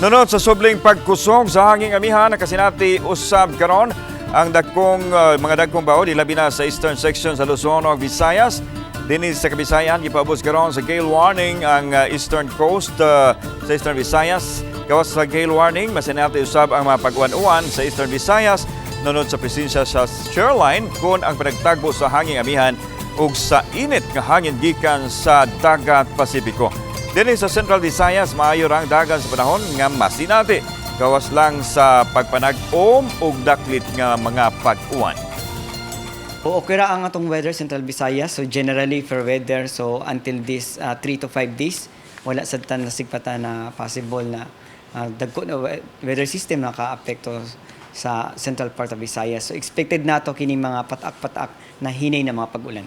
Nunot sa subling pagkusog sa hanging amihan, nakasinati usab karon ang dagkong mga dagkong baho, labi na sa eastern section sa Luzon ug Visayas. Dinhi sa Kabisayan, gipaubos karon sa gale warning ang eastern coast sa Eastern Visayas. Gawas sa gale warning, masinati usab ang mga pag-uwan-uwan sa Eastern Visayas nunod sa presensya sa shearline kon ang panagtagbo sa hanging amihan ug sa init nga hangin gikan sa Dagat Pasipiko. Dinhi sa Central Visayas, maayo ra ang dagan sa panahon nga masinati. Gawas lang sa pagpanag-om ug daklit nga mga pag-uwan. O, okay ra ang atong weather Central Visayas. So generally for weather, so until this 3 to 5 days, wala sad ta nasigpata na possible na dagko na weather system na ka-apekto sa central part of Visayas. So expected nato kini mga patak-patak na hinay na mga pag-ulan.